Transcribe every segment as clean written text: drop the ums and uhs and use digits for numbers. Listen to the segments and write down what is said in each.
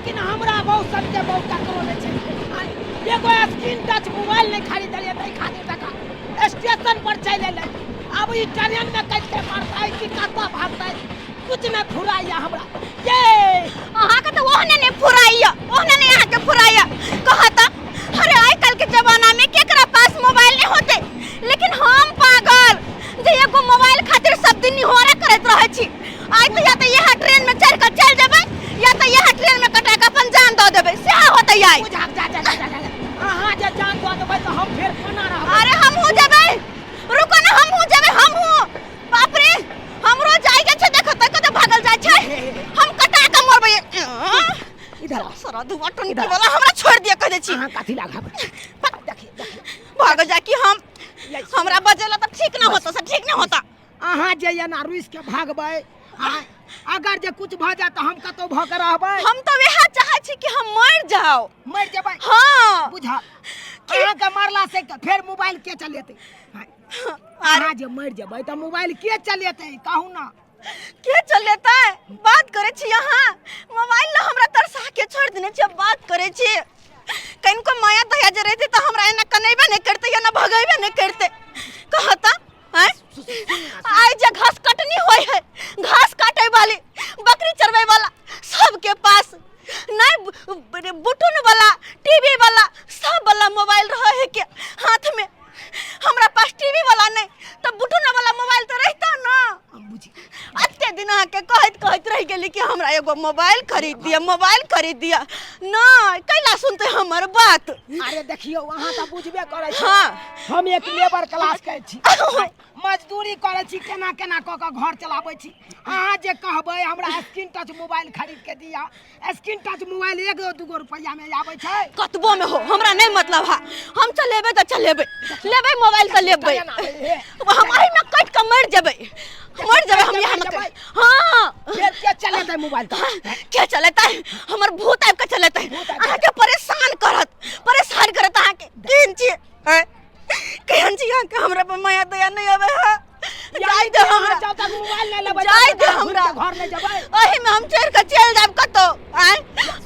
लेकिन हमरा बहुत सबके बहुत ककरो नहि छै। आँय, एगो स्क्रीन टच मोबाइल नहि खरीदलियै ताहि खातिर टका स्टेशन पर चलि एलै। आब ई ट्रेन में कटि के मरतै कि कतऽ भागतै, कुछ नहि फुराइया हमरा। ये अहाँके तऽ ओहने नहि फुराइया, ओहने नहि अहाँके फुराइया। कहत अरे आइ काल्हि के जमाना में केकरा पास मोबाइल नहीं होते, लेकिन हम पागल जे एगो मोबाइल खातिर सब दिन निहोरा करैत रहै छी। आइ तऽ या तऽ इएह ट्रेन में चढ़ि कऽ चलि जेबै या तऽ इएह ट्रेन में कटा कऽ अपन जान दऽ देबै, सएह होतै आइ। बुझा जा जा जा जा जा। अहाँ जे जान दऽ देबै तऽ हम फेर कोना रहबै? अरे हमहूँ जेबै, रुको ना, हमहूँ जेबै, हमहूँ। बाप रे, हमरो जाय के छै। देखो तऽ कतऽ भागल जाइ छै, हम कटा कऽ मरबै। इधर आओ। सारा धुआं टनकी इधर। वाला, हमरा छोड़ दिया, कह दै छी। अहाँ कथी ला घबरा? देखिए देखिए, भागल जा कि हम यही। हमरा बजेला तऽ ठीक ना होता, से ठीक ना होता। अहाँ जे एना रुसि के भागबै, आँय, अगर जे कुछ भऽ जाए तऽ हम कतौ भऽ के रहबै? हम तऽ वएह चाहै छी कि हम मर जाओ। मरि जेबै? हाँ। बुझा, अहाँके मरला से फेर मोबाइल के चलेतै? आँय, अरे अहाँ जे मरि जेबै तऽ मोबाइल के चलेतै, कहू ना? के चलेतै? बात करै छी अहाँ मोबाइल ला हमरा तरसा के छोड़ देने छी, अब बात करै छी। कनिको माया दया जे रहितै तऽ हमरा एना कनेबे नहि करतै, एना भगेबे नहि करतै। कहता आँय, आइ जे घास कटनी होय है, घास काटे वाली, बकरी चरबै वाला सबके पास नहीं बुटुन वाला, टीवी वाला, सब वाला मोबाइल रहे है के हाथ में। हमरा पास टीवी वाला नहीं तो बुटुन वाला मोबाइल तो रहता ना। हम बुझी अते दिन अहाँके कहैत कहैत रहि गेली कि हमरा एगो मोबाइल खरीद दिअ, मोबाइल खरीद दिअ। नहीं कैला सुनते हमर बात? अरे देखियौ, अहाँ तऽ बुझबे करै छी। हाँ। हम एक लेबर क्लास के छी, मजदूरी करै छी, केना केना कऽ कऽ घर चलाबै छी। अहाँ जे कहबै हमरा स्क्रीन टच मोबाइल खरीद के दिअ, स्क्रीन टच मोबाइल एगो दूगो रुपैआ में आबै छै? कतबो में हो हमरा नहीं मतलब है, हम चलेबै तऽ चलेबै, लेबै मोबाइल तऽ लेबै। हम एहि में कटि कऽ मरि जेबै, मरि जेबै हम यहाँ में। हाँ। फेर के चलेतै मोबाइल तऽ? के चलेतै? हमर भूत आबि कऽ चलेतै, अहाँके परेशान करत, परेशान करत अहाँके। केहन छी आँय? केहन छी अहाँके? हमरा पर माया दया नहीं आबै है? जाय दे हमरा। जब तक मोबाइल नहीं लेबै जाय तब दे तक अहाँ हमरा। घुरि के घर नहीं जेबै। ओही में हम चढ़ के चलि जायब कतौ। आय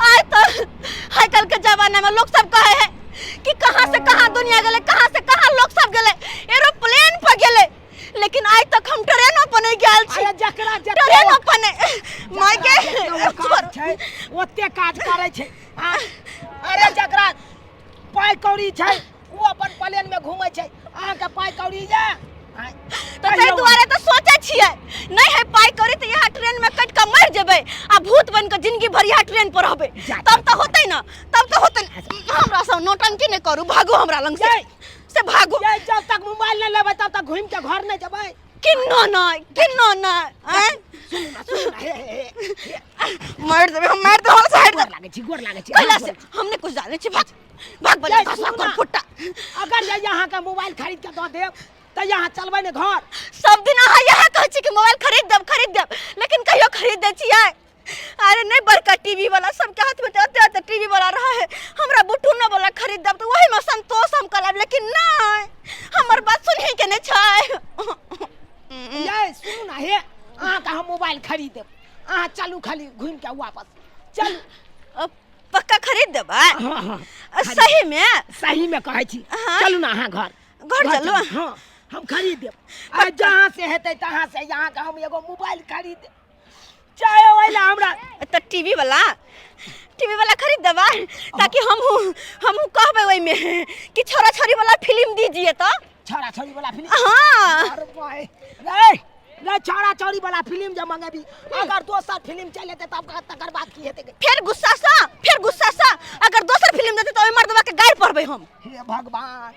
आय तऽ आइ काल्हि के जमाना में लोग सब कहे है कि कहाँ से कहाँ दुनिया गेलै, कहाँ से कहाँ लोग सब गेलै, एरोप्लेन पर गेलै, लेकिन आइ तक हम ट्रेनो पर नहीं गेल छी। अरे जकरा जते ट्रेनो पर नहीं माय के जकरा जते औकात छै ओते काज करै छै। आँय, अरे जकरा पाइ कौड़ी छै ओ अपन प्लेन में घूमै छै, अहाँके पाइ कौड़ी ये? आँय, तऽ ताहि दुआरे तऽ सोचै छियै, नहीं है पाइ कौड़ी तऽ यहाँ ट्रेन में कटि कऽ मरि जेबै आ भूत बनि कऽ जिंदगी भरि यहाँ ट्रेन पर रहबै। जा, तब तऽ होतै ना, तब तऽ होतै न। हमरा सब नौटंकी नहि करू, भागू हमरा लग से, ये। से भागू। ये, जब तक मोबाइल नहीं लेबै तब तक घूमि के घर नहीं जेबै। किन्नो नहि, किन्नो नहि। आँय? सुनू ना, सुनू ना, हे हे हे हे। मारि देबै हम, मारि देबै, हमरा साइड गोर लागै छी, गोर लागै छी। कैला अहाँ से गोर। हम नहि कुछ जानै छी। भाग भाग बले ये, घसवा सुनू कर ना। फुट्टा। अगर जे अहाँके मोबाइल खरीद के दऽ देब तऽ यहाँ चलबै ने घर? सब दिन अहाँ इएह कहै छी कि मोबाइल खरीद देब, खरीद देब, लेकिन कहियो खरीद दै छियै? अरे नहीं, बड़का टीवी वाला सबके हाथ में तो अते अते टीवी वाला रहे है, हमरा बुटुनो वाला खरीद देब तऽ वही में संतोष हम करब, लेकिन नहीं, हमर बात सुनही के नहीं छै। ये सुनू ना, हे अहाँके हम मोबाइल खरीद देब, अहाँ चलू, खाली घूमि के वापस चलू। अब पक्का खरीद देबै? हाँ हाँ। सही में? सही में कहै छी। हाँ। चलू ना अहाँ घर। घर चलू? हाँ, हम खरीद देब आ जहाँ से हेतै तहाँ से अहाँके हम एगो मोबाइल खरीद देब, चाहे ओहि लए हमरा तऽ टीवी वाला, टीवी वाला खरीद देबै ताकि हमहूँ हमहूँ कहबै ओहिमे कि छोरा छोरी वाला फिल्म दीजिए। तऽ छौड़ा छौड़ी वाला फिल्म? हाँ। अरे भाई रे रे, छौड़ा छौड़ी वाला फिल्म जे मंगेबी, अगर दोसर फिल्म चलि एतै तब तकर बाद की हेतै? फेर गुस्सा सँ, फेर गुस्सा सँ। अगर दोसर फिल्म देतै तऽ ओहि मर्दवा के गारि पढ़बै हम। हे भगवान,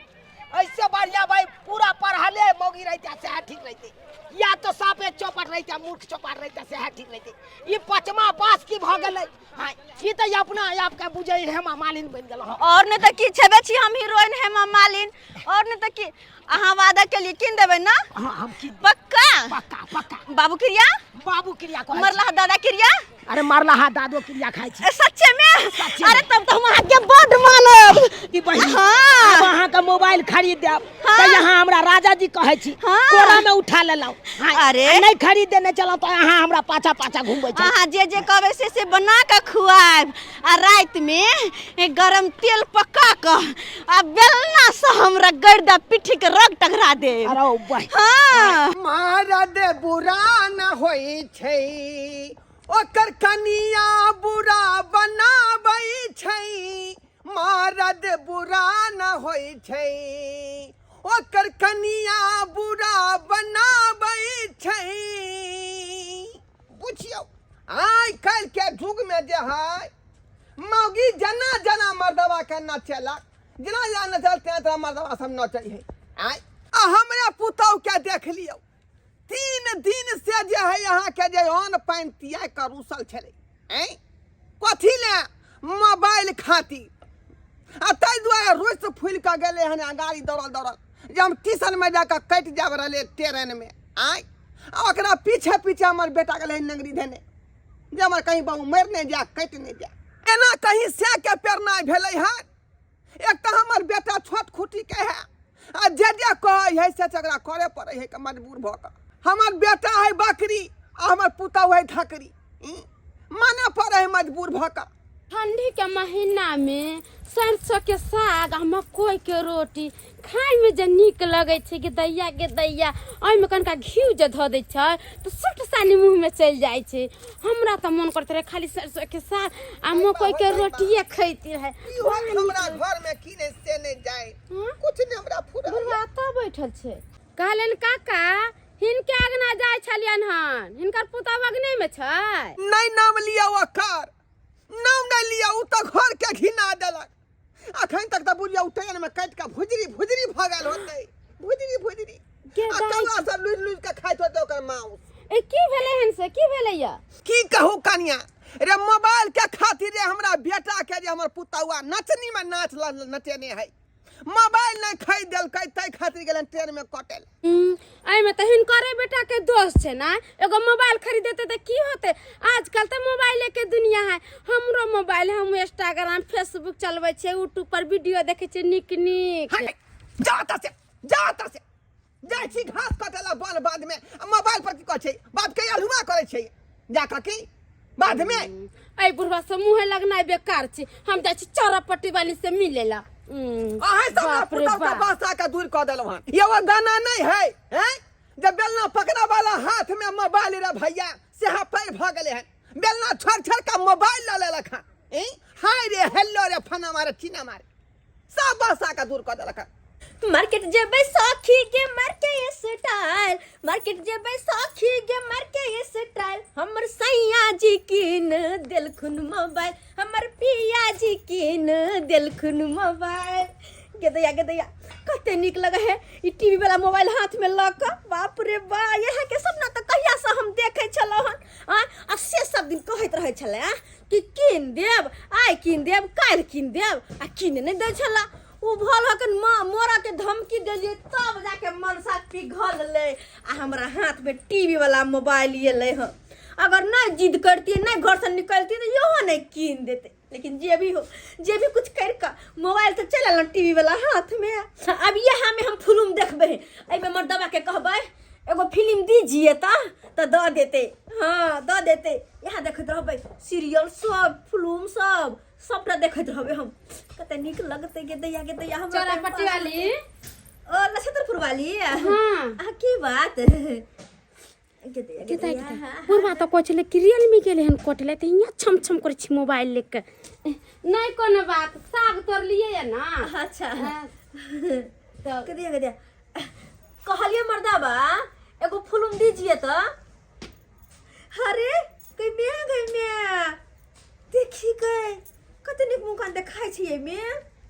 ऐसे बढ़िया भाई पूरा पढ़ले मौगी रहते सएह ठीक रहते, या तो साफे चौपट रहते, मूर्ख चौपट रहते सएह ठीक रहते। ई पचमा पास की भऽ गेलै? हाँ, ई तऽ अपना आपके बुझै हेमा मालिन बनि गेल हँ। और नहि तऽ की, छेबे छी हम हीरोइन हेमा मालिन, और नहि तऽ की। अहाँ वादा के लिए कीन देबै ना? हाँ, हम की पक्का? पक्का पक्का। बाबू क्रिया। बाबू क्रिया कहै छी। मरला दादा क्रिया। अरे मरला हा दादो क्रिया खाइ छी। ए, सच्चे में? सच्ची। अरे तब तो हम अहाँके बड मानब। की बहिन, हाँ। आब अहाँके मोबाइल खरीद देब हाँ। तऽ यहाँ हमरा राजा जी कहै छी हाँ। कोरा में उठा लेलहुँ। हाँ, अरे। आ नहि खरीद देने छलहुँ तऽ अहाँ हमरा पाछा पाछा घुमबै छलहुँ। अहाँ जे जे कहबै से से बना कऽ खुआएब आ रातिमे गरम तेल पका कऽ आ बेलना से हमरा गर्दा पिट्ठी के रग टघरा देब। अरे ओ बहिन। हाँ। मरद बुरा न होइ छै, ओकर कनिया बुरा बनाबै छै। मरद बुरा न होइ छै, ओकर कनिया बुरा बनाबै छै। बुझियौ, आइ काल्हि के युग में जे है मौगी जना जना मर्दवा के नचेलक, जेना जेना नचल तेना तेना मर्दवा सब नचै है। आइ आ हमरा पुतहु के देख लियौ, 3 दिन से जे है अहाँके जे अन्न पानि तियाग कऽ रूसल छलै। ऐं कथी ले? मोबाइल खातिर। आ ताहि दुआरे रुसि फूलि कऽ गेलै हन आ गाड़ी दौड़ल दौड़ल जे हम ट्यूशनमे जाकऽ कटि जायब रहलै ट्रेनमे। आँय, आ ओकरा पीछे पीछे हमर बेटा गेलै हन नंगरी धेने जे हमर कहीं बाबू मरि नहि जाय, कटि नहि जाय। एना कहीं सएके पेरनाइ भेलै हन। एक तऽ हमर बेटा छोट खुटीके है आ जे जे कहै है से ओकरा करे पड़ै है के मजबूर भऽ कऽ। हमर बेटा है बकरी आ हमर पुतहु है धकरी, माने पड़ै है मजबूर भऽ कऽ। ठंडी के महीना में सरसों के साग आ मकई के रोटी खाय में जे नीक लगे छै गे दैया गे दैया, ओहिमे कनिका घी जे धऽ दै छै तऽ सुट सानी मुँह में चलि जाइ छै। हमरा तऽ मन करते रहे खाली सरसों के साग आ मकई के रोटिए खैती रहे। की होत हमरा घर में की नहीं से नहीं जाए, हाँ? कुछ नहीं हमरा फुरा। बुढ़वा एतऽ बैठल छै। कहलनि काका हिनके अगना जाइ छलियनि हन, हिनकर पुतहु अगने में छै। नहीं नाम लिया ओकर, नाम नहीं लिया, उ तऽ घर के घिना देलक। अखन तक तऽ बुझियौ ट्रेन में कटि कऽ भुजरी भुजरी भऽ गेल होतै, भुजरी भुजरी। के आ दाइ कौआ सब लुझि लुझि कऽ खाइत होतै ओकर माउस। ए की भेलै हन से, की भेलै या? की कहू कनिया रे, मोबाइल के खातिर रे हमरा बेटा के जे हमर पुतहुआ नचनी में नाच नचेने है, मोबाइल नहीं खरीद देलकै ताहि खातिर गेलन ट्रेन में कटल। एहिमे तऽ हिनकरे बेटा के दोष छै ना, एगो मोबाइल खरीदेते तऽ की होते? आजकल तऽ मोबाइले के दुनिया है। हमरो मोबाइल है, हम इंस्टाग्राम फेसबुक चलबै छियै, यूट्यूब पर वीडियो देखै छियै नीक नीक। हट, जा एतऽ से, जा एतऽ से। जाइ छी घास कटै ला बन बाध में, आ मोबाइल पर की कहै छै? बाप के अल्हुआ करै छै जा कऽ की बाध में। एहि बुढ़वा से मुँहे लगनाइ बेकार छै, हम जाइ छी चौरापट्टी वाली से मिले ला। अहें सब बाप रे पुतहु के बाप। बासा के दूर कऽ देलहुँ हन। ये वो गाना नहीं है, हैं? जब बेलना पकड़ा वाला हाथ में मोबाइल रे भैया सेहा पैर भऽ गेलै हन, बेलना छोड़ छोड़ कऽ मोबाइल लऽ लेलक हन। ई हाय रे हेलो रे फना मारे चीना मारे सब बासा के दूर कऽ देलक हन। मार्केट जेबै सखी गे मार के स्टाइल, मार्केट जेबै सखी गे मार के स्टाइल, हमर सैया जी कीन देलखुन मोबाइल, हमर पिया जी कीन देलखुन मोबाइल। गे दैया गे दैया कते नीक लगे है ई टीवी वाला मोबाइल हाथ में लऽ कऽ। बाप रे बा, इएह के सपना तऽ कहिया से हम देखै छलहुँ हन। आँय, आ से सब दिन कहैत रहै छलै आँ कि कीन देब, आइ कीन देब, काल्हि कीन देब, आ कीन नहि दै छलै। उ भल हकन माँ मोरा के धमकी देलिए तब जाके मनसा पिघल ले आ हमरा हाथ में टीवी वाला मोबाइल एलै हँ। अगर नहीं जिद करती, नहीं घर से निकलती तो इहो नहीं कीन देते। लेकिन जे भी हो, जे भी कुछ कर के मोबाइल तो चल आयल टीवी वाला हाथ में। अब यहाँ में हम फिल्म देखबे, एहिमे मर्दबा के कहबै एगो फिल्म दीजिए तो दऽ देते, हाँ दऽ देते। यहाँ देखैत रहबै सीरियल सब, फिल्म सब, सबटा देखैत रहबै हम। कते नीक लगतै गे दैया गे दैया। हमरा चोरा पट्टी वाली। ओ नक्षत्रपुर वाली। हाँ। अहाँ की बात गे दैया गे केता दैया। केता बुढ़वा तऽ कहै छलै कि रियलमी गेलै हन कटलै तऽ हियाँ छम छम करै छी मोबाइल ले के। नहि कोनो बात, साग तोड़लियै या ना। अच्छा। हाँ। तऽ गे दैया गे दैया कहलियै मर्दाबा एगो फिल्म दीजिए तऽ अरे गई मैं गई मैं देखी गई कते नीक मुँह कान देखाइ छै एहिमे।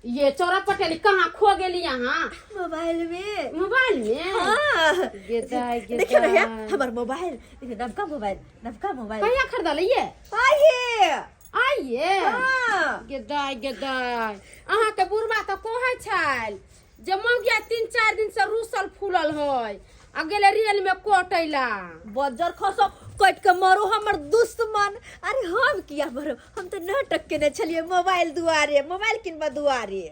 ये चोरा पटेली कहाँ खो गेली यहाँ? मोबाइल में। मोबाइल में? हाँ। गेदाय, गेदाय। देखियो ना हे, हमर मोबाइल देखियो, नवका मोबाइल, नवका मोबाइल। कहिया खरीदल ये? आइए। आइए? हाँ। गेदाय, गेदाय। अहाँ के बुढ़बा तऽ कहै छल जे मौगिया 3-4 दिन से रूसल फूलल है आ गेले रेल में कटैला। बज्जर खसो कटि के मरू हमर दुश्मन। अरे हम किया मरू, हम तऽ नाटक केने छलियै मोबाइल दुआरे, मोबाइल किनबा दुआरे,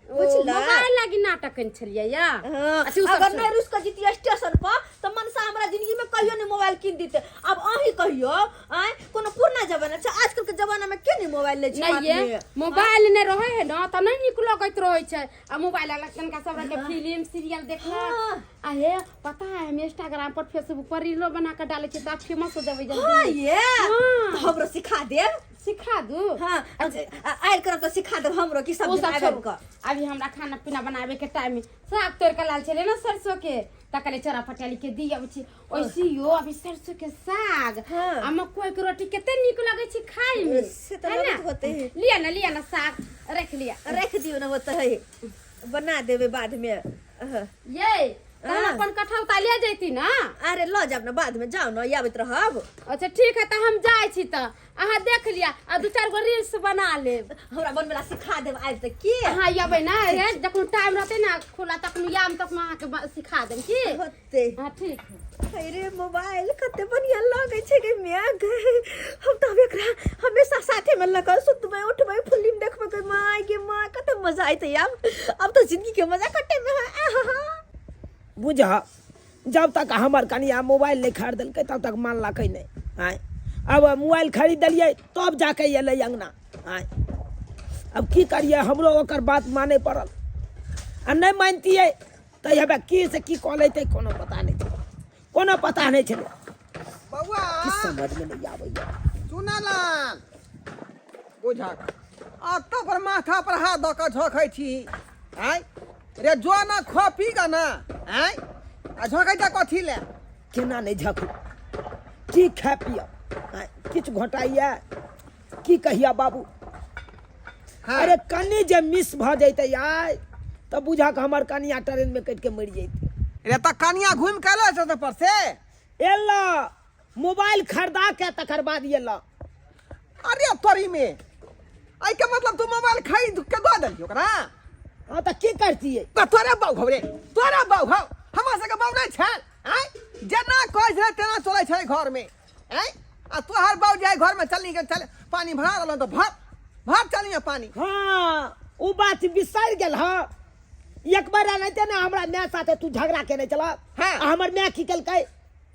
बुझला? मोबाइल लागी नाटक केने छलियै या? हाँ, अच्छा, उ सब अगर छोड़। नहीं रुस के जीतिए स्टेशन पर तो मनसा हमरा जिंदगी में कहियो नहीं मोबाइल किन देते। अब अहीं कहियो आय, कोनो पुरना जमाना छै? आजकल के जमाना में के नहीं मोबाइल ले छै नहीं हाथ ये में? मोबाइल नहीं रहे है ना त नहीं निक लगैत रहे छै। आ मोबाइल अलग तनका सब रंग के फिल्म सीरियल देखलक। आ हे पता है, हम इंस्टाग्राम पर फेसबुक पर रीलो बना के डाले छी त फेमस हो जेबै जल्दी। हाँ ये हाँ। तो हमरो सिखा देब। सिखा दू। हाँ, आयल करब तऽ सिखा देब हमरो कि सब ओ दिन सब आबि छोड़ू। कऽ। अभी हमरा खाना पीना बनावे के टाइम है। साग तोड़ के लाल छले ना सरसों के, त कहले चोरा पटियाली के दी अबै छी। ओइसी यो अभी सरसों के साग आ मकई के रोटी कते नीक लगै छै खाय में। से तऽ है ना? लगैत होतै। लिया ना, लिया ना, साग रख लिया। रख दियौ ने, ओतऽ है, बना देबै बाद में। हाँ। ये तऽ हम अपन कटहल ता ले जैती ना। अरे लऽ जायब ने बाद में, जाउ ने, आबैत रहब। अच्छा ठीक है, तऽ हम जाइ छी, तऽ अहाँ देख लिया आ दू चारि गो रील्स बना लेब। हमरा बनबै ला सिखा देब आबि तऽ की। अहाँ अबै ना रे, जखन टाइम रहतै ना खुला तखन आम, तखन अहाँके सिखा देब की होतै। हाँ ठीक है। अरे मोबाइल कते बढ़िया लगै छै गे माय गे। हम तऽ अब एकरा हमेशा साथे में लऽ कऽ सुतबै उठबै, फिल्म देखबै गे माय, गे माय, कते मजा अयतै आब। अब तऽ जिंदगी के मजा कटे में है। आहा। बुझ, जब तक हमर कनिया मोबाइल नहि खरीदलकै तब तक मानलकै नहि। आँय, अब मोबाइल खरीद देलियै तब जाके एलै अङ्गना। आँय, अब की करियै, हमरो ओकर बात मानै पड़ल आ नहि मानितियै तऽ हेबे की से की कऽ लैतै, कोनो पता नहि छलै, कोनो पता नहि छलै। बौआ की समझमे नहि आबैए। चुनालाल, बुझक अत्ता पर माथा पर हाथ दऽ कऽ झोंकै छी। आँय रे, जो ना खो पी ग ना। आँय, आ झोंकै छ कथी ले? केना नहि झकू, की खाय पियब? आँय, किछु घोटाइए की कहिया बाबू? हाँ। अरे कनि जे मिस भऽ जैतै आइ तऽ बुझक हमर कनिया ट्रेन में कटि के मरि जैतै। रे तऽ कनिया घुमि के एलो छै पर से? एला मोबाइल खरीदा के तकर बाद एला। अरे तोरी में एहि के मतलब तू मोबाइल खरीद के दऽ देलही ओकरा? हाँ तऽ की करतियै? तऽ तोरे बाउ हौ रे, तोरे बाउ हौ, हमरा सबके बाउ नहि छै। आँय, जेना कहै छलै तेना चलै छै घरमे। आँय, आ तोहर बाउ जे घरमे चलनी के चल पानी भरा रहल तऽ भर भर चलिए पानी। हाँ ओ बात बिसरि गेल। हँ, एक बार एनाहिते ने हमरा माय साथे तू झगड़ा केने छल। हाँ। आ हमर माय की केलकै,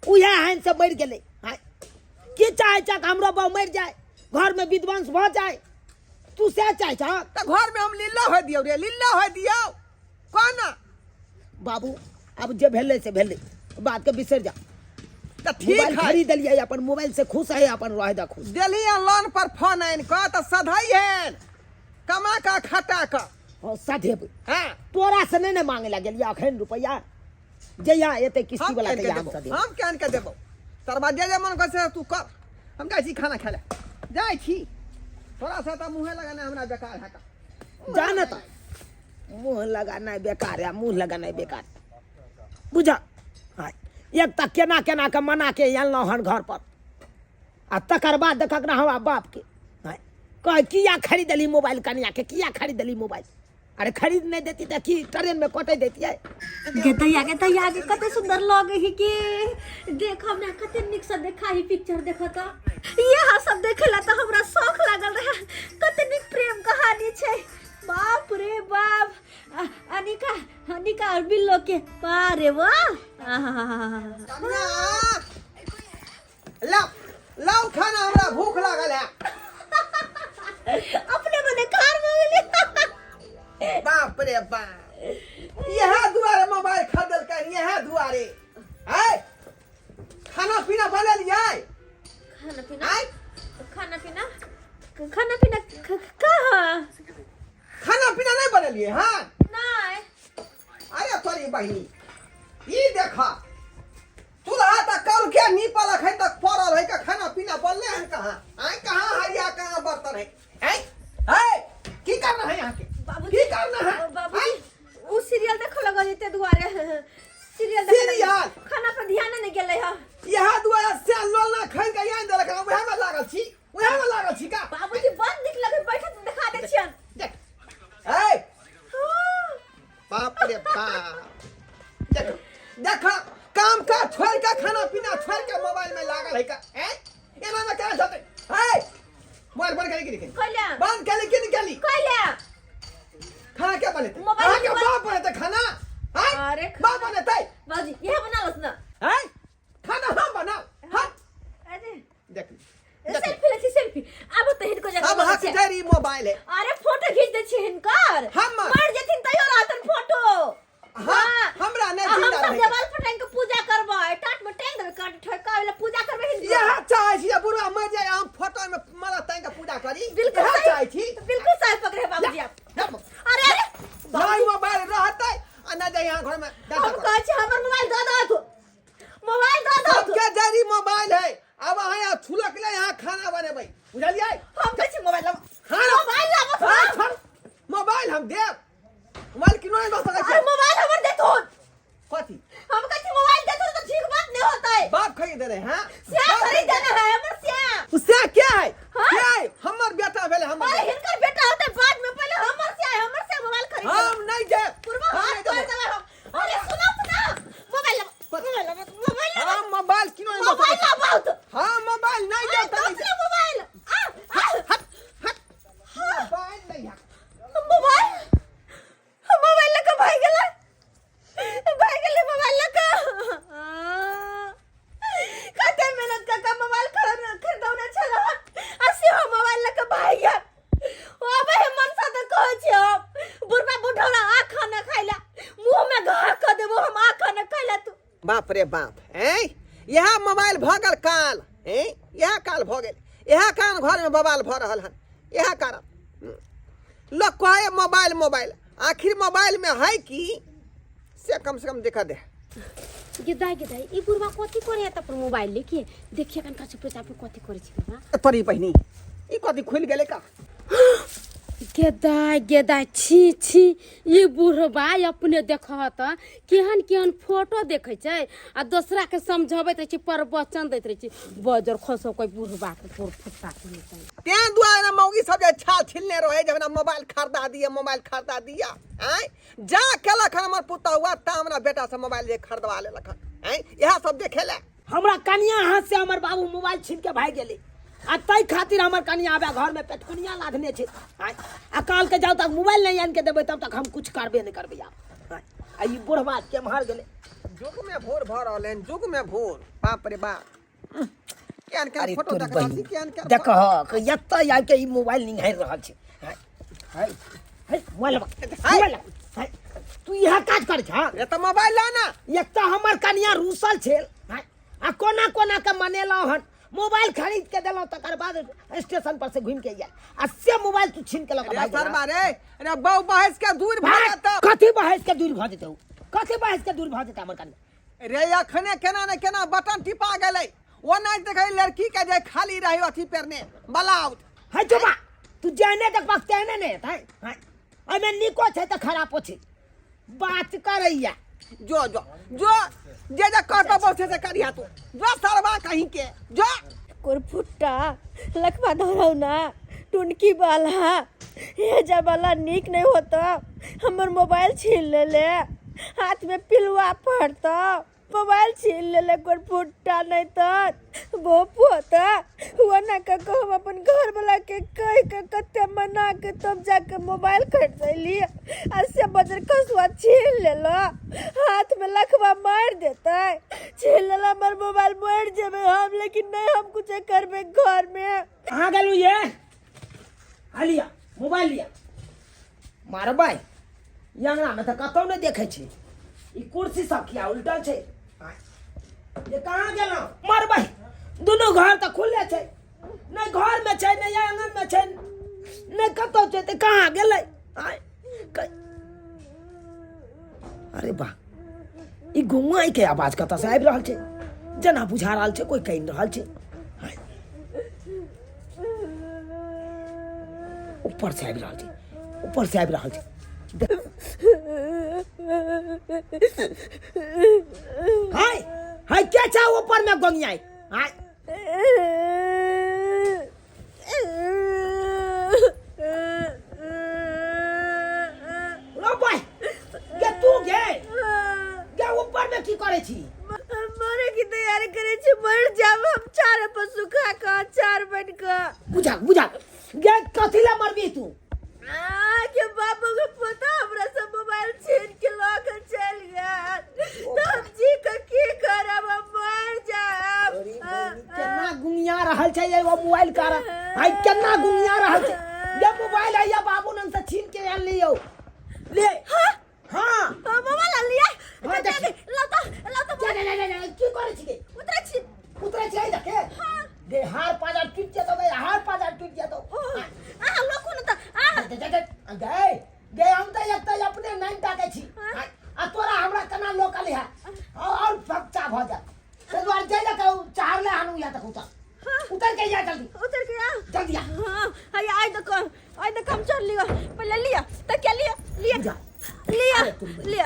उएह हानि से मरि गेलै। आँय, की चाहै छह, हमरो बाउ मरि जाय, घरमे विध्वंस भऽ जाय, तू सएह चाहै छह? तऽ घरमे हम लीला होय दियौ रे, लीला होय दियौ कह ना। बाबू, अब जे भेलै से भेलै, बात के बिसरि जा। तऽ ठीक मोबाइल है, खरीद देलियै, अपन मोबाइल से खुश है, अपन रह दे खुश। देली है लोन पर फोन आनि कऽ तऽ सधै हेन कमा कऽ खटा कऽ। हाँ, सधेबै। हाँ। तोरा से नहि ने मांगे ला गेलियै अखन रुपैआ, जहिया एतै किस्ती हम वाला केन के तहिया हम देबौ, सधेबै। हम केन के देबौ सरबा, जे जे मन करै से तू कर। हम जाइ छी खाना खाय लए जाइ छी, थोड़ा सा तऽ मुँहे लगाना हमरा बेकार है का। जा ने तऽ, मुँह लगानाइ बेकार है, मुँह लगानाइ बेकार बुझ। हाँ, एक तऽ केना केना के मना के अनलहुँ हन घर पर आ तकर बाद देखक ना हमरा बापके। हाँ, कह किया खरीदली मोबाइल कनिया के, किया खरीदली मोबाइल? अरे खरीद नहि देती तऽ की ट्रेनमे कटै दैतियै? गे दैया, गे दैया, गे कते सुंदर लगे है के, देख हमरा कते नीक से देखा ही पिक्चर। देख त ये सब देखे ला त हमरा शौक लागल रहे। कते नीक प्रेम कहानी छै, बाप रे बाप। अनिका, अनिका और बिल्लो के, बारे वाह। कनिया, लाओ लाओ खाना, हमरा भूख लागल है। अपने मने कार में गेली। बाप रे बाप, यह दुआरे मोबाइल खरीदलकै, यह दुआरे है खाना पीना बनेलियै? खाना पीना? आँय? खाना पीना, खाना पीना कहाँ? खाना पीना नहीं बनेलियै? हाँ। नहीं। अरे तोरी बहिनी, ई देखा चूल्हा तऽ कल के नीपल अखन तक पड़ल है का, खाना पीना बनले हन कहाँ? आय कहाँ हरिया, कहाँ बर्तन है? आय है की करना है यहाँ के? बाबूजी, की करना है? बाबूजी, उ सीरियल देखऽ लगल ते दुआरे सीरियल देखे लगल। सीरियल? खाना पर ध्यान नहीं गेलै ह। यहाँ दुआरे से लोलना खरीद के आनि देलक हन, उएह में लागल छी, उएह में लागल छी का। बाबूजी बड़ नीक लगे, बैठत देखा दै छियन। देख ऐ, बाप रे बाप, देख देख, काम काज छोड़ के, खाना पीना छोड़ के मोबाइल में लागल है का। ऐ कि नहीं केली? कैले। बंद केली कि नहीं केली? कैले। खाना क्या बनेतै? मोबाइल अहाँके बाप बनेतै खाना? आँय? अरे बाप बनेतै? बाबूजी यह बना लस ना। आँय? खाना हम बनाउ। हम अरे देख देख। सेल्फी ले छी, सेल्फी आब तऽ हिनको जगह अब हक ढेरी मोबाइल है। अरे फोटो खींच दे छी हिनकर। हमर। मर जेथिन तैयो रहतन फोटो। हाँ, हमरा नहि हम जिंदा सब रहै। देवाल पर टांग के पूजा करबै, टाट में टांग देबै, काट ठोकावे ला पूजा करबै हिनकर। इएह चाहै छी जे बुढ़वा मरि जाय, हम फोटो में माला टांग के पूजा करी। बिल्कुल इएह सही। चाहै छी। बिल्कुल सही पकड़े बाबूजी आप। अरे अरे नहि मोबाइल रहतै आ नहि जाइ यहाँ घर में। हम कहै छी हमर मोबाइल दऽ दहु, मोबाइल दऽ दहु। सबके जरी मोबाइल है। अब अहाँ यहाँ छुलक ले यहाँ खाना बनेबै, बुझलियै? हम कहै छी मोबाइल लाबऽ। खाना मोबाइल लाबऽ। हाँ, छोड़। मोबाइल हम देब, मोबाइल किनो नहीं दऽ सकै अरे छी। मोबाइल हमर देथुन। कथी? हम कहै छी मोबाइल देथुन तऽ ठीक बात नहि होतै। बाप खरीद दे रहे हैं। श्याम खरीद देने है हमर श्याम। से क्या है? हाँ? क्या है? हमर बेटा भेलै हमर। अरे हिनकर बेटा होतै बाद में, पहिले हमर श्याम, हमर श्याम मोबाइल खरीद देबै। हम नहीं देब। पूर्वा हम हाथ नहीं तोड़ देबै। देबै हम। अरे सुनो सुनो, मोबाइल लाबऽ, मोबाइल लाबऽ, मोबाइल लाबऽ। हम मोबाइल किनो नहीं दऽ मोबाइल सकै छी। लाबऽ तो। हम मोबाइल नहीं अरे देब तऽ नहीं दोसरा मोबाइल आ आ। देब। हट हट, मोबाइल नहीं है। मोबाइल, मोबाइल लगा भाग गेलै, भाग गेलै मोबाइल लगा। कते मेहनत कऽ कऽ मोबाइल खरीदौने छलहुँ आ सेहो मोबाइल लऽ कऽ भागि गेल। ओ आबै है मनसा तऽ कहै छी हम बुढ़बा बुढ़ौला आ खाना खाइ लए, मुँहमे घा कऽ देबो हम, आ खाना खाइ लए तू। बाप रे बाप, हैं, इएह मोबाइल भऽ गेल काल। हैं, इएह काल भऽ गेल, इएह कारण घरमे बवाल भऽ रहल हन। इएह कारण लोक कहै मोबाइल मोबाइल, आखिर मोबाइलमे है की से कम से कम देखा दे। गेदाइ गेदाइ, ई बुढ़वा कथी करे है अपन मोबाइल लेके? देखिए कनका चुपे चापे कथी करे छै बुढ़वा। तोरी बहिनी, ई कथी खुलि गेलै का? गेदाइ गेदाइ, छी छी, ई बुढ़वा अपने देखह तऽ केहन केहन फोटो देखै छै आ दोसरा के समझबैत रहै छै, प्रवचन दैत रहै छै। बजर खसो कोई बुढ़वा के गोर फुटका के नहि। तें दुआरे मौगी सब जे छाल छिलने रहे जे हमरा मोबाइल खरीदा दिया, मोबाइल खरीदा दिया। आँय, जा केलक हन हमर पुतहुआ ता हमरा बेटा से मोबाइल जे खरीदवा लेलक हन। आँय, इएह सब देखे ले। हमरा कनिया हाथ से हमर बाबू मोबाइल छीन के भागि गेलै आ ताहि खातिर हमर कनिया आबे घर में पेटकुनिया लाधने छै। आँय, आ काल के जाउ तक मोबाइल नहीं आनि के देबै तब तक हम कुछ करबे नहीं करबै आब। आँय, आ ई बुढ़वा केम्हर गेलै? जुग में भोर भऽ रहल हन, जुग में भोर। बाप रे बाप, केहन केहन अरे फोटो तोरी देख रहल छी, बहिन, केहन केहन। देखह एतऽ आबि के ई मोबाइल निहारि रहल छै। आँय, आँय, आँय, मोबाइल लाबऽ, मोबाइल लाबऽ। आँय, तू इएह काज करै छह? रे तऽ मोबाइल ला ना। एक तऽ हमर कनिया रूसल छल। आँय, आ कोना कोना के मनेलहुँ हन, मोबाइल खरीद के देलहुँ, तकर बाद स्टेशन पर से घूमि के आयल आ से मोबाइल तू छीन के लऽ कऽ रे भागि गेलह। सरबा रे, रे बहु बहस के दूर भऽ भाग, जेतौ। कथी बहस के दूर भऽ जेतौ? कथी बहस के दूर भऽ जेतै हमर कनिया? रे अखने केना ने केना बटन टिपा गेलै, ओ नहि देखै लड़की के जे खाली रही अथी पेरने ब्लाउज। है चुपा, तू जेहने देखबक तेहने ने हेतै। हैं, एहिमे नीको छै तऽ खरापो छै, बात करैया। जो जो जो, जे जे कहतो बहु से करिया तू, जो सरबा कहीं के जो। कोरफुट्टा लखवा धरौना टुनकी वाला हे जबाला नीक नहीं होता, हमर मोबाइल छीन लेले, हाथ में पिलुआ पड़ता, मोबाइल छीन लेले कोरफुट्टा, नहीं तो बोप होता हुआ ना का। हम अपन घर वाला के कह के कते मना के तब जाके मोबाइल खरीदली आ से बजर खसुआ छीन लेलो, हाथ में लखवा मार देते, छीन लेला हमर मोबाइल, मर जेबे हम, लेकिन नहीं हम कुछ करबे घर में। कहाँ गेलू ये? आ लिया मोबाइल लिया, मारबै। ई अंगनामे तऽ कतहु नहि देखै छी, ई कुर्सी सब किया उलटल छै? आँय, ये कहाँ गेलहुँ? मारबै, दुनू घर तऽ खुले छै, नहि घरमे छै, नहि आङ्गनमे छै, नहि कतहु छै, तऽ कहाँ गेलै? आँय, अरे वाह, ई गुंगाइके आवाज कतऽसँ आबि रहल छै? जेना बुझा रहल छै कोइ कानि रहल छै। आँय, ऊपर से आबि रहल छै, ऊपर से आबि रहल छै। हाय हाय, के छै ऊपर में गोंगियाई? हाय रो भाई, गे तू गे गे ऊपर में की करे छी? मरे की तैयारी करे छी, मर जाब हम चार पर सुखा के अचार बन के। बुझा बुझा गे कथी ले मरबी तू? आ के बाबू के पोता हमरा से मोबाइल छीन के लऽ के चलि गेल, तऽ हम जी के की करब? हम मर जायब। अरे बहिनी, केना गुंगिया रहल छै ये वो मोबाइल कारण। आई केना गुंगिया रहल छै ये मोबाइल। है या बाबू नन से छीन के आन लियो ले। हाँ? हाँ। हाँ, मोबाइल आन लिया। हाँ, देखी। लाउ तऽ, लाउ तऽ। जा जा जा जा, की करै छी? उतरै छी। उतरै छी देखे। हाँ। गे हार पाजार टूट जेतौ, गे हार पाजार टूट जेतौ। ओ, अहाँ लोकू ने तऽ अहाँ गे गे गे गे, हम तऽ एक तऽ अपने नाइन टाके छी। हाँ। आ तोरा हमरा केना लोकल है और बच्चा भऽ जात। ताहि दुआरे जाय लए कहू चाहले हानू या तक उतर। हाँ। उतर के जा जल्दी। उतर के आ। जल्दी आ। हाँ, हाय आइ देखो, आइ देखो, हम चढ़ लियो। पहले लियो तऽ क्या लियो, लियो। जा। लियो। अरे तुम बड़ी। लियो।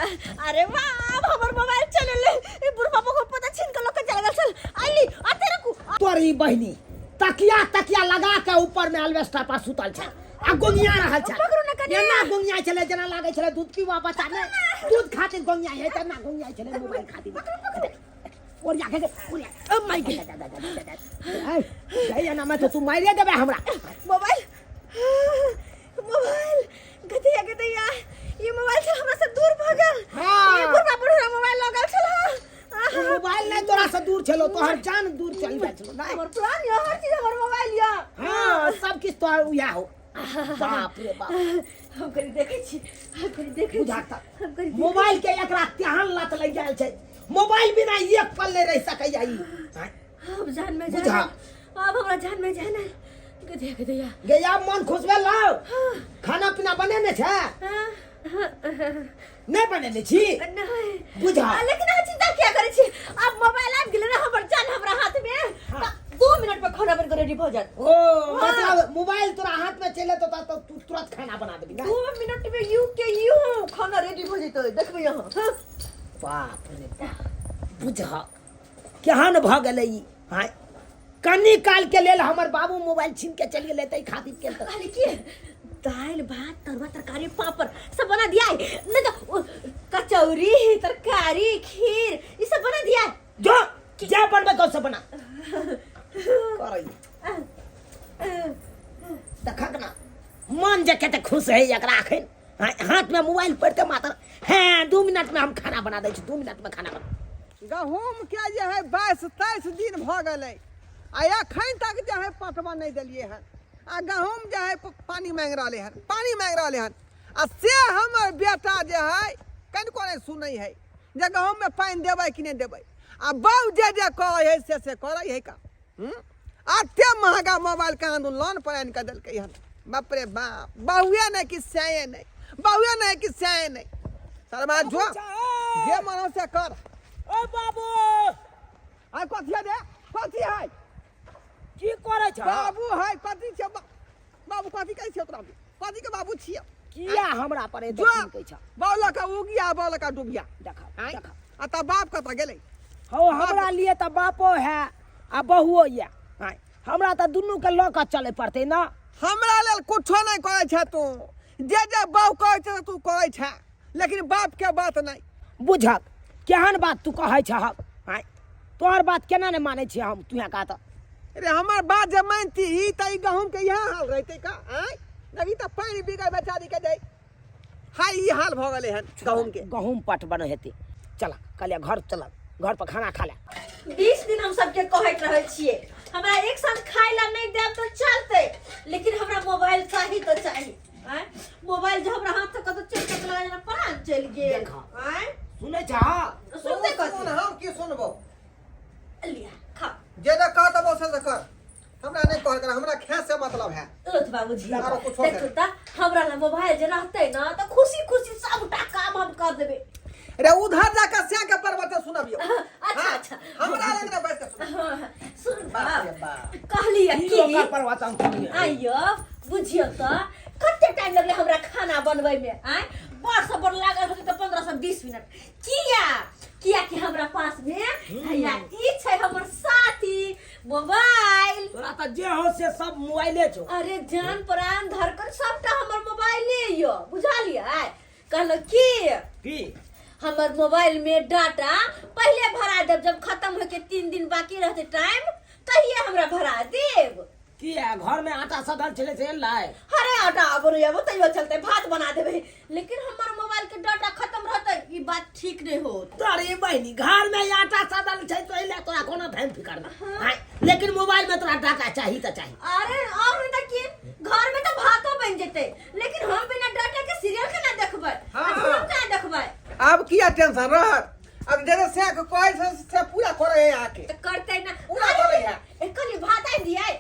अरे वाह, अब हमर मोबाइल चले ले। ई बुढ़वा को पता छीन के लोग चल गेल छल। आइली आते रखू। तोरी बहिनी तकिया तकिया लगा के ऊपर में अल्बेस्टर पर सुतल छै आ गोंगिया रहल छै। पकड़ू ने कनि। एना गोंगिया छलै जेना लागै छलै दूध पीवा बच्चा ने दूध खातिर गोंगिया है, तेना गोंगिया छलै मोबाइल खातिर। ओरिया के ओरिया। ओ my God. ए एना में तो तू मारिए देबे हमरा। मोबाइल, मोबाइल, गधिया गधिया, ये मोबाइल से हमरा से दूर भऽ गेल। हाँ। ये बुढ़वा बुढ़वा मोबाइल लगल छल। हाँ। मोबाइल नहीं तोरा से दूर छलो, तोहर जान दूर चल जाइ छलो नहीं। हमर प्राण यऽ, हर चीज हमर मोबाइल यऽ। हाँ, सब किछ तोहर उया हो। बाप रे बाप। हम कनि देखै छी, हम कनि देखै छी। बुझा तक हम कनि देखै। मोबाइल के एकरा तेहन लत लागि गेल छै, मोबाइल बिना एक पल नहीं रह सकैया ई। अब जान में जान। बुझा। अब हमरा जान में जान आयल। गधिया गधिया। गे आब मन खुश भेल? लाओ, खाना पीना बनेने छै? नहीं बनेने छी? नहीं। बुझा। लेकिन अहाँ चिंता किया करै छी? अब मोबाइल आबि गेलै ने, हमर जान हमरा हाथ में, तऽ 2 मिनट में खाना बन के रेडी भऽ जायत। ओ मतलब मोबाइल तोरा हाथ में चले तो तू तुरंत खाना बना देबी ना? 2 मिनट में you के you खाना रेडी भऽ जेतै, देखबै अहाँ। हाँ। बाप रे बाप, बुझ केहन भऽ गेलै ई। हाँ, कनी काल के लेल हमर बाबू मोबाइल छीन के चलि गेलै ताहि खातिर के तऽ कहली कि दालि भात तरुआ तरकारी पापड़ सब बना दिया है, नहीं तो कचौड़ी तरकारी खीर ई सब बना दिया है। जो जे बनबै कौन से बना करै देखक ना, मन जे कते खुश है एकरा अखन। हाँ, हाथ में मोबाइल पड़ते मात्र हैं 2 मिनट में हम खाना बना दै छी, 2 मिनट में खाना बना। गहूम के जे है 22-23 दिन भऽ गेलै आ एखन तक जे है पटवन नहि देलियै हन आ गहूम जे है पानि मांगि रहलै हन, पानि मांगि रहलै हन। आ से हमर बेटा जे है कनिको नहि सुनै है जे गहूममे पानि देबै कि नहि देबै। आ बाउ जे जे कहै है से से करै है का। हूँ? एते महगा मोबाइल कहाँ दू लोन पर आनि कऽ देलकै हन। बाप रे बाप, बहुए नहि कि सैये नहि, बहुए नहि कि सैये नहि। सरबा जो जे मन हो से कर। ओ बाबू। आ कथी है रे? कथी है? की करै छ? बाबू है कथी छै? बाबू कथी कहै छै तोरा? कथी के बाबू छियै? किया हमरा पर एते जो चिनकै छ? बाउला का उगिया, बाउला का डूबिया। देखा। आँय? देखा। आ तऽ बाप कतऽ गेलै? हौ, हमरा लिए तऽ बापो है आ बहुओ ये। आँय, हमरा तऽ दुनू के लऽ कऽ चले पड़तै ना। हमरा लेल कुछो नहि करै छै तू। जे जे बाउ कहै छै तू करै छै, लेकिन बाप के बात नहि। बुझक केहन बात तू कहै छहक। आँय, तोहर बात केना नहि मानै छियै हम तुहे का तऽ। अरे हमर बात जे मानती ही तऽ ई गहूम के इएह हाल रहतै का? आँय, अभी तऽ पानि बिगड़ बेचारी के जाइ हाय, ई हाल भऽ गेलै हन गहूम के। गहूम पटवन हेतै। चल कहलियै घर चल, घर पर खाना खा ले। 20 दिन हम सबके कहैत रहै छियै, हमरा एक साँझ खाय ला नहि देब तऽ चलतै, लेकिन हमरा मोबाइल चाही तऽ चाही। आँय, मोबाइल जे हमरा हाथ से कतौ चलि गेल तऽ जेना प्राण चलि गेल। देखा। आँय। सुनै छह? सुनते सुन, कथी? हम की सुनबो? लिया खा। जे जे कह तब से कर, हमरा नहि कह कर, हमरा खाए से मतलब है। लोथ बाबूजी। आरो कुछो देखू तऽ हमरा लग मोबाइल जे रहतै ने तऽ खुशी खुशी सबटा काम हम कर देबै। रे उधर जाकर श्या के पर्वत सुनबियो। अच्छा। हाँ, अच्छा। हमरा लग ने बैठ के सुन। सुन। बाप रे बाप। कहली ई की ओकर प्रवचन सुनिए। आइयो बुझियौ तऽ कते टाइम लगलै हमरा खाना बनबै में? आँय, बड़ से बड़ लागल होतै तऽ 15 से 20 मिनट। किया? किया कि हमरा पास में हैया ई छै हमर साथी मोबाइल। तोरा तऽ जे हो से सब मोबाइले छौ। अरे जान प्राण धड़कन सबटा हमर मोबाइले यो, बुझलियै? कहलहुँ की की? हमर मोबाइल में डाटा पहिले भरा देब, जब खत्म होके 3 दिन बाकी रहते टाइम तहिए हमरा भरा देब। किया घर में आटा सधल छलै से एलै? अरे आटा आबो नहीं आबो तैयो चलते, भात बना देबे, लेकिन हमर मोबाइल के डाटा खत्म रहते ई बात ठीक नहीं होत। तोरे बहिनी घर में आटा सधल छै तो एलै तोरा कोनो धैम फिकर ना। हाँ, लेकिन मोबाइल में तोरा डाटा चाही त चाही। अरे और नहीं त की, घर में तो भातो बन जेते, लेकिन हम बिना डाटा के सीरियल केना देखबै? हाँ। आ फिल्म केना देखबै? आब किया टेंशन रहत? अब जरे से के कहै से से पूरा करे है आके। त करते ना। पूरा करे है। ए कनी भात आनि दियै।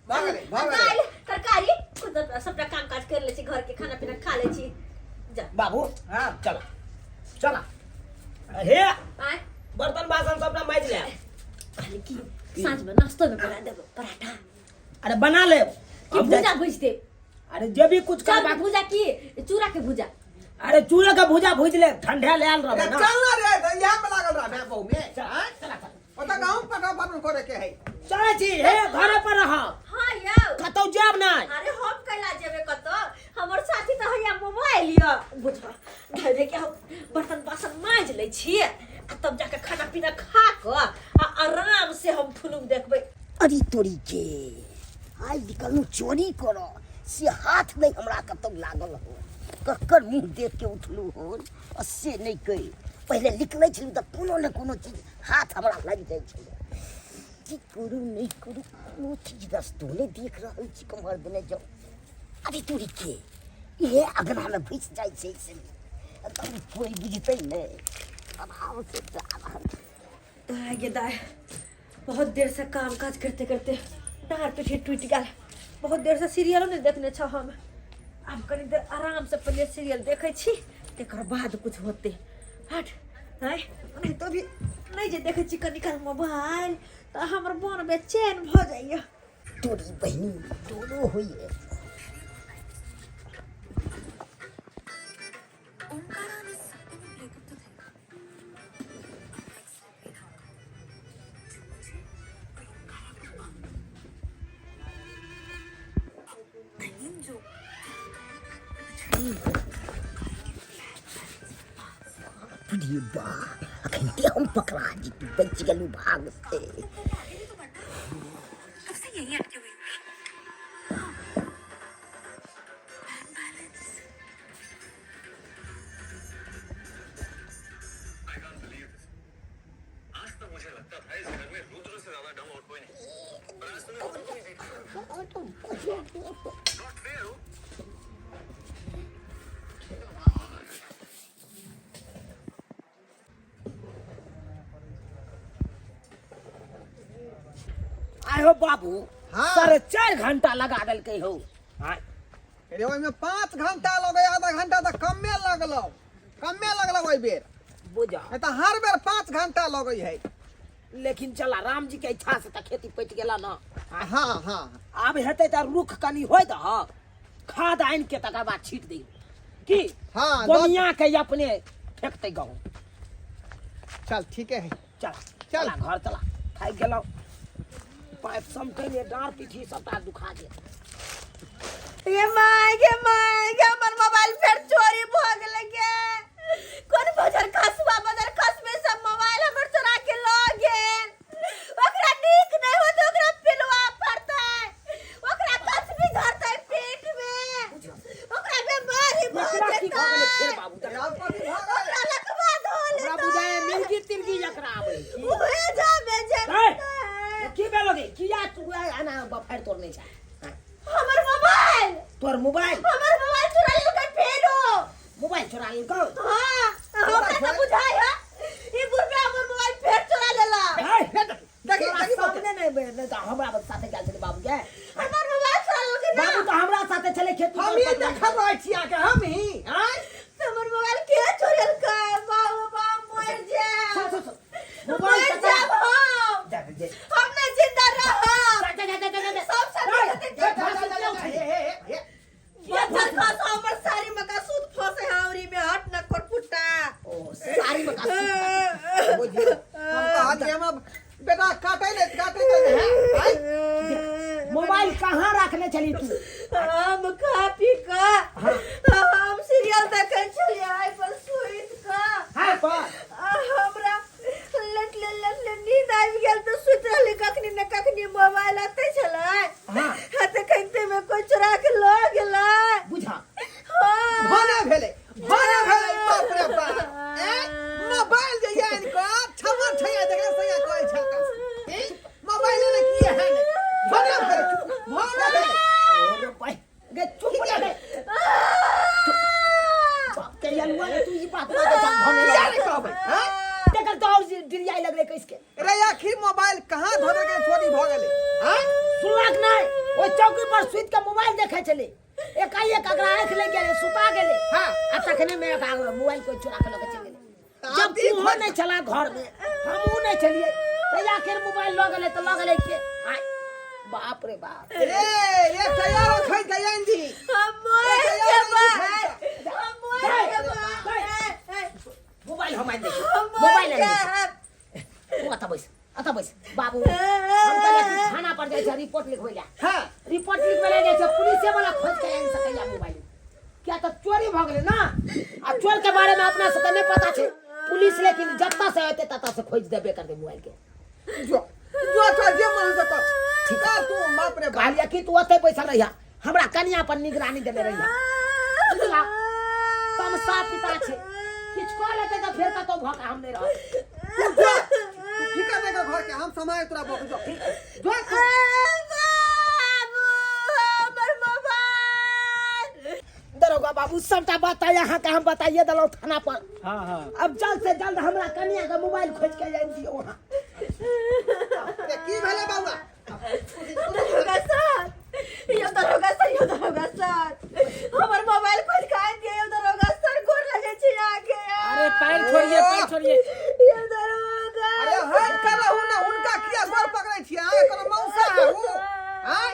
भऽ गेलै, भऽ गेलै। दालि तरकारी खुद सबटा काम काज कर लै छी, घर के खाना पीना खा लै छी। जा बाबू। हाँ। चला चला हे। आय। बर्तन बासन सबटा माजि ले। कहली की साँझ में नाश्तो में बना देबो पराठा। अरे बना ले। कि हम जाय- भुजा भुज देब? अरे जे भी कुछ चाउर के करबा। भुजा की चूड़ा के भुजा? अरे चूड़ा के भुजा भुज ले, ठंडा ले आयल अरे रहबे ना। चल ना रे, तो यहाँ पे लागल रह बहू में। चल आँय? चला चला। ओतऽ गाँव पटा पटन करे के है। चलै छी हे, घरे पर रह। हाँ यौ। कतौ जायब नहि। अरे हम कैला जेबे कतौ, हमर साथी तऽ हैया मोबाइल यऽ। बुझ धैर्य के हम बर्तन बासन माँजि लै छियै आ तब जाके खाना पीना खा कऽ आ आराम से हम फिल्म देखबै। अरे तोरी के आइ निकलू चोरी कर से हाथ नहि हमरा कतौ लागल हो, ककर मुँह देख के उठलू हो आ से नहि कहि। पहिले निकलै छलहुँ तऽ कोनो ने कोनो चीज हाथ हमरा लागि जाइ छलै। की करू नहि करू, कोनो चीज रस्तो नहि देख रहल छी कम्हर देने जाउ। अरे तोरी के इहे अगनामे घुसि जाइ छै से तब कोइ बुझतै नहि। आराम से जा रहल। दाय गे दाय, बहुत देर से काम काज करते करते डाँर पीठी टूटि गेल। बहुत देर से सीरियलो नहीं देखने छौ हम। आब कनी देर आराम से पहले सीरियल देखै छी, तकर बाद कुछ होते। हट आँय, नहीं तो भी नहीं जे देखै छी कनी काल मोबाइल तऽ हमर मन बेचैन भऽ जाइए। तोरी बहिनी तोरो होइए। अरे बा, अखन ते हम पकड़ा जेतू, बचि गेलू भाग से। आय हो बाबू। हाँ। 4.5 घंटा लगा देलकै हो। आय। अरे ओहिमे 5 घंटा लगे, आधा घंटा तऽ कमे लगलो, कमे लगलो ओहि बेर। बुझा नहीं तऽ हर बेर 5 घंटा लगै है। लेकिन चला राम जी के इच्छा से तऽ खेती पटि गेला ना। हाँ हाँ। आब हेतै तऽ रुख कनी होय दहक, खाद आनि के तकर बाद छीट दी की। हाँ, बनिया के अपने फेंकतै गहूँ। चल ठीक है। चल। चल। चला घर चला, थाकि गेलहुँ, पाइप समटै ने डाँड़ पीठी सबटा दुखा गेल। गे my गे my गे, हमर मोबाइल फेर चोरी भऽ गेलै गे। कोन बजर खसुआ बजर खसबे सब मोबाइल हमर चोरा के लऽ गेल। ओकरा नीक नहि होतै, ओकरा पिलुआ फड़तै, ओकरा कसबी धरतै पेट में, ओकरा बीमारी भऽ एकरा की भऽ गेलै फेर जेतै। बाबू? आब कथी भऽ गेलै? ओकरा लकवा धऽ हमरा लेतै। बुझाय मिर्गी तिर्गी एकरा आबै की। उहे जाबे ए, जेतै। की भेलो गे? किया तू एना बफारि तोड़ने छै? हमर मोबाइल। तोर मोबाइल? हमर मोबाइल चुरा लेलकै फेरो। मोबाइल चोरा लेलकौ? हाँ, हमरा तऽ बुझाइ है ई बुढ़बा हमर मोबाइल फेर चोरा लेला। ए, देखी तोरा देखी। सामने नहि तऽ हमरा साथे गेल छलै बाबू के। हमर मोबाइल चोरा लेलकै ना। बाबू तऽ हमरा साथे छलै खेत। हम ही देखल रहै छी अहाँके, हम ही आँय। हमर मोबाइल के चोरेलकै? बाबू बाप, मरि जायब। सुन, सुन, सुन। मोबाइल मरि जायब हम। जा, जा, हम नहि जिंदा रहब। जा, जा, जा, जा, जा। सब साथी साथी ए, फांसी क्यों हे छै? हे हे हे। बच्चर खस हमर साड़ी मका सूत फंसे हाउरी में, हट न करपुटा। ओ साड़ी में का? बुझियौ, हम कहलियै हम बेटा काटै ले काटै ले है आँय। मोबाइल कहाँ रखने छली तू? हम खा पी कऽ हम सीरियल देखै छलियै एहि पर सुति कऽ। हाँ पर आ हमरा लटले लटले नींद आबि गेल तऽ सुति रहली। कखनी ने कखनी मोबाइल अतै छलै। हाँ। चोरा के लऽ गेलै। बुझा। हाँ। भने भेलै, भने भेलै, बाप रे बाप। ए मोबाइल जे आनि कऽ छमा छैया देखले सैया कहै छल ए मोबाइल ने की है ने भने भेलै, भने भेलै। अरे भाई गे चुप रे, बाप के अलुआ रे, तू ई बात बात छ भने किया ने कहबै हैं? देखल तो और डिरियाई लगले कैसके। रे आखिर मोबाइल कहाँ धरे के चोरी भऽ गेलै? हैं? सुनलक नहीं, ओहि चौकी पर सुति के मोबाइल देखै छलै, एकाएक अकरा आँखि लागि गेलै, सुता गेलै। हाँ। आ तखने में एकरा मोबाइल कोई चोरा के लऽ के चलि गेलै। आब जब ई तूहो खोज- नहीं छला घर में, हमहूँ नहीं छलियै, तऽ आखिर मोबाइल लऽ गेलै तऽ लऽ गेलै के? आय बाप रे बाप। रे रे तैयार खै दयान जी। हम मरि जेबै, हम मरि जेबै। मोबाइल हम आनि दै छी, हम मोबाइल मरि आनि दै छी। जायब। तू अतऽ बैस, अतऽ बैस बाबू। हम कहलियै कि थाना पर जाइ छै रिपोर्ट लिखबै लए। हाँ। रिपोर्ट लिखबै लए जाइ छै, पुलिसे वाला खोज के आनि सकैया मोबाइल, किया तऽ चोरी भऽ गेलै ना, आ चोर के बारे में अपना सबके नहि पता छै। पुलिस लेकिन जतऽ से एतै ततऽ से खोजि देबे करतै मोबाइल के। जो जो तो जे मन से कर। ठीक। का तू बाप रे बाप। कहलियै कि तू ओतै बैसल रहिया, हमरा कनिया पर निगरानी देने रहिया, बुझला? तमसा पिता छै, किछु कऽ लेतै तऽ फेर कतौ भऽ कऽ हम नहि रहब। तू जो, तू फिकर नहीं कर घर के, हम समय तोरा बक जो जो तू। बाबू हमर मोबाइल। दरोगा बाबू, सबटा बात अहाँके हम बताइए देलहुँ थाना पर। हाँ हाँ। अब जल्द से जल्द हमरा कनिया के मोबाइल खोज के आनि दियौ अहाँ। रे की भेलै बाबा? दरोगा सर, यो दरोगा सर, यो दरोगा सर, हमर मोबाइल खोज के आनि दियौ दरोगा सर, गोर लगै छी अहाँके। अरे पैर छोड़िए, पैर छोड़िए। यो दरोगा। अरे हट करहु ना, हुनका किया गोर पकड़ै छियै? अहाँ कोनो मौसा है उ? आँय?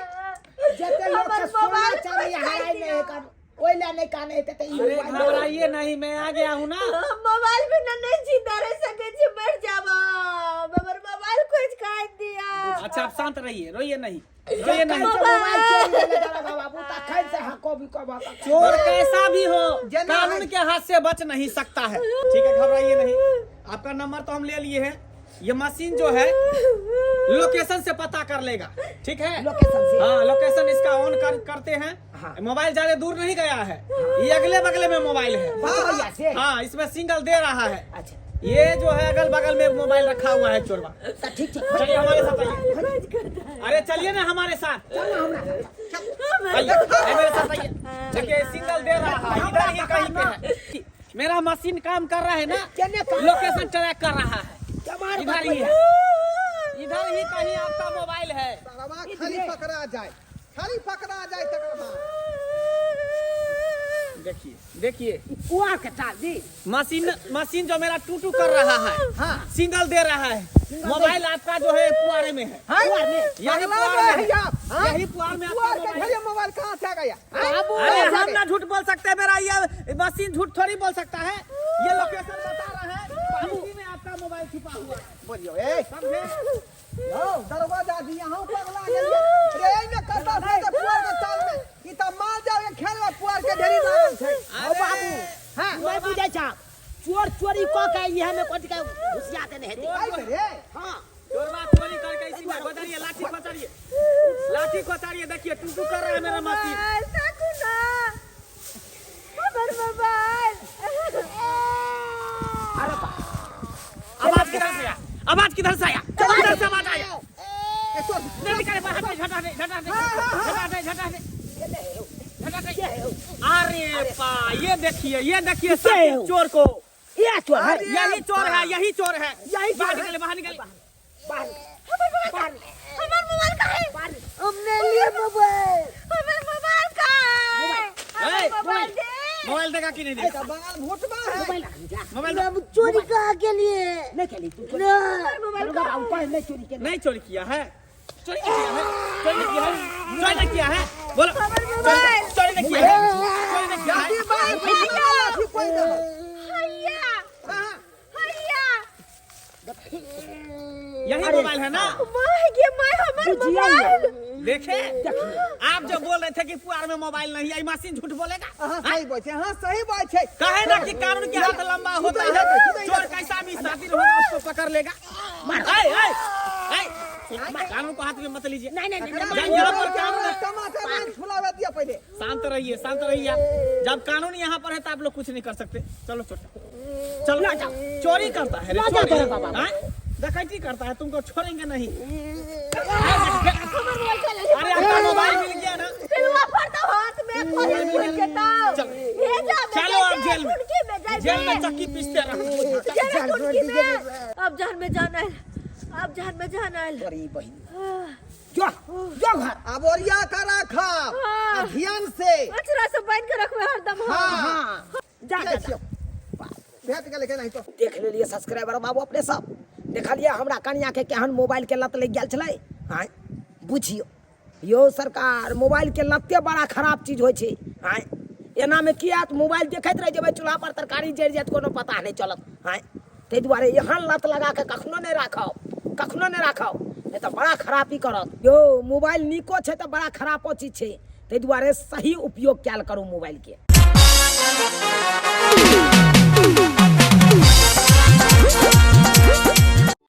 जते लोक हमर के सोना मोबाइल चांदी खोज के हराइ आनि नहि दियौ। एकर ओहि लए नहि काने हेतै तऽ ई अरे मोबाइल। घबराइए नहीं, मैं आ गया हूँ ना। हम मोबाइल बिना नहीं जिंदा रह सकै छी, मर जाब हम। हमर मोबाइल खोज के आनि दिअ। अच्छा आप शांत रहिए, रोइए नहीं, रोइए जखन नहीं। से मोबाइल चोरी भेलै दरोगा बाबू तखन से हको बिको भऽ कऽ। चोर कैसा भी हो जना कानून है। के हाथ से बच नहीं सकता है। ठीक है, घबराइए नहीं, आपका नंबर तो हम ले लिए हैं। ये मशीन जो है लोकेशन से पता कर लेगा, ठीक है? लोकेशन से? हाँ, लोकेशन इसका ऑन कर करते हैं। हाँ। मोबाइल ज्यादा दूर नहीं गया है, ये अगले बगले में मोबाइल है। भैया से? हाँ, इसमें सिंगल दे रहा है। अच्छा। ये जो है अगल बगल में एक मोबाइल रखा हुआ है चोरवा। तऽ ठीक छै। चलिए हमारे साथ आइए। अरे चलिए ना हमारे साथ। चल ना हमरा साथ। आइए, आइए मेरे साथ आइए। देखिए सिंगल दे रहा है, इधर ही कहीं पे है। मेरा मशीन काम कर रहा है ना, केने काम? लोकेशन ट्रैक कर रहा है। जमार इधर ही बतबैया। है, इधर ही कहीं आपका मोबाइल है। सरवा खाली पकड़ा जाए, खाली पकड़ा जाए तकर बाद। देखिए देखिए ई कुआं के चाल जी। मशीन मशीन जो मेरा टू टू कर रहा है, हाँ। सिंगल दे रहा है। मोबाइल आपका जो है पुआरे में है। हाँ? पुआर में? यही पगला पुआर गए में हैं है। आप, हाँ? यही पुआर में आपका पुआर के मोबाइल ढेरे मोबाइल कहाँ से आ गया? हाँ? बाबू, अरे कहाँ से आ हम गया? ना झूठ बोल सकते हैं, मेरा ये मशीन झूठ थोड़ी बोल सकता है। ये लोकेशन बता रहा है, इसी में आपका मोबाइल छुपा हुआ है। बोलियो ए। समझे? यौ दरवाजा जी यहाँ पगला गेलियै रे। एहिमे कतऽ से तऽ पुआर के ताल में ई तऽ माल जाल के खेल में पुआर के ढेरी लागल छै। हौ बाबू, हाँ। नहि बुझै छा, चोर चोरी कऽ के इहे में कथी के घुसिया देने हेतै। आइ रे। हाँ। चोरवा चोरी करके इसी में बदलिए, लाठी खोचारिए, लाठी खोचारिए। देखिए टू टू कर रहा है मेरा मशीन। मोबाइल ताकू ना, हमर मोबाइल। अरे बा आवाज किधर से आया? आवाज किधर से आया? किधर से आवाज आया? ए तोर नहीं निकाले बाहर, नहीं झटा नहीं, झटा नहीं, झटा नहीं, झटा नहीं, झटा नहीं। के है? अरे पा, ये देखिए, ये देखिए है साकिब वो? चोर को। ये चोर है। यही चोर है, यही चोर है। यही चोर बाहर है। निकले, बाहर निकले। बाहर बाहर। हमर मोबाइल कहाँ है? बाहर। हमने लिए मोबाइल। हमर मोबाइल कहाँ है? ए, हमर मोबाइल दे। मोबाइल देगा कि नहीं ए देगा? तऽ बंगाल भूतबा है। मोबाइल रख जा। मोबाइल हम चोरी कहाँ के लिए? नहीं खेली तू चोरी। हमर मोबाइल दरोगा कहाँ बाबू कहे नहीं चोरी के। नहीं चोरी किया है, चोरी नहीं किया है, चोरी नहीं किया है, चोरी नहीं किया है, बोलो। हमर मोबाइल। चोरी नहीं किया है, चोरी नहीं किया है। जल्दी बाहर निकल, लाठी कोई देबै। हैया, हाँ। हैया। यही मोबाइल है ना? माय गे my, हमर बुझिया मोबाइल। देखे आप जो बोल रहे थे कि पुआर में मोबाइल नहीं है, ये मशीन झूठ बोलेगा? अहाँ सही बात छै, अहाँ सही बात छै। कहे ना कि कानून के हाथ लंबा होता है, चोर कैसा भी शातिर होगा उसको पकड़ लेगा। ऐ ऐ ऐ, कानून को हाथ में मत लीजिए। नहीं नहीं नहीं। यहाँ पर कानून है। टमाटर नहीं फुलावे दिया। पहिले। शांत रहिए, शांत रहिए आप। जब कानून यहाँ पर है तो आप लोग कुछ नहीं कर सकते। चलो छोटा, चलो, चोरी करता है रे, ला जाओ चोरी। तेरे बाबा। हाँ? डकैती करता है, तुमको छोड़ेंगे नहीं। हमर मोबाइल चले। अरे, आपका मोबाइल मिल गया ना? पिलुआ फड़तो हाथ में खोले फूल के ताव। चलो। भेजा में चलो आप जाइबे, जेल में। कुनकी में जाइबे। जेल में चक्की पीसते रहो। जेल में कुनकी में। अब जान में जान आयल, अब जान में जान आयल। अरे बहिन, जो जो घर। अब ओरिया का रखा हाँ। आ ध्यान से। अचरा से बांध के रखबे हरदम हम। हाँ। हाँ, जा जा, जा। भेट गेलै के नहीं तो। देख लेलिए सब्सक्राइबर बाबू, अपने सब देखलिए हमरा कनिया के केहन मोबाइल के लत लागि गेल छलै। आँय बुझियो यौ सरकार, मोबाइल के लते बड़ा खराब चीज होइ छै। आँय एना में की आयत, मोबाइल देखैत रहि जेबै, चूल्हा पर तरकारी जरि जायत, कोनो पता नहि चलत। आँय ताहि दुआरे एहन लत लगा के कखनो नहि राखब, कखनो नहि राखब, नहि तऽ बड़ा खराबी करत। यौ मोबाइल नीको छै तऽ बड़ा खरापो चीज छै, ताहि दुआरे सही उपयोग कयल करू मोबाइल के।